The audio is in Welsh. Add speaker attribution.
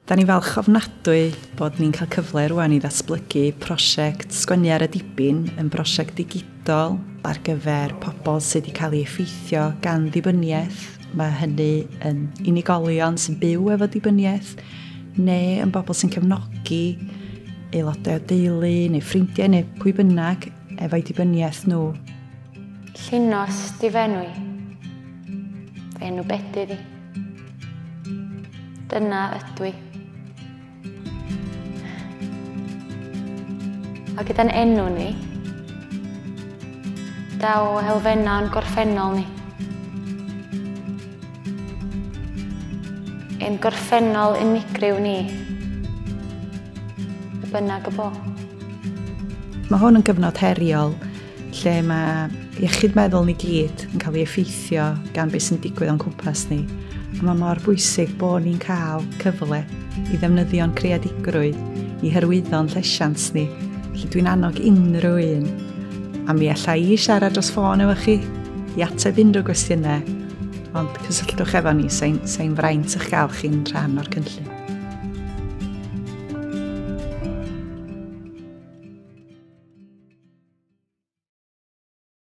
Speaker 1: Da ni falch ofnadwy bod ni'n cael cyfle rwan i ddatblygu prosiect Sgwennu ar y Dibyn yn brosiect digidol ar gyfer pobl sydd wedi cael eu effeithio gan ddibyniaeth. Mae hynny yn unigolion sy'n byw efo dibyniaeth neu yn bobl sy'n cefnogi aelodau o deulu neu ffrindiau neu pwy bynnag efo'i dibyniaeth nhw.
Speaker 2: Llinos 'di f'enw i. Fy enw bedydd i. Dyna ydw i. A gyda'n enw ni, daw elfennau o'n gorffennol ni. Ein gorffennol unigryw ni, be bynnag y bo.
Speaker 1: Mae hwn yn gyfnod heriol lle mae iechyd meddwl ni gyd yn cael ei effeithio gan beth sy'n digwydd o'n cwmpas ni. A mae mor bwysig bod ni'n cael cyfle i ddefnyddio'n creadigrwydd i hyrwyddo'n llesiant ni. Felly dwi'n annog unrhyw un. A mi alla i siarad dros ffôn efo chi i ateb unrhyw gwestiynau, ond cysylltwch efo ni, sa'n fraint eich gael chi'n rhan o'r cynllun.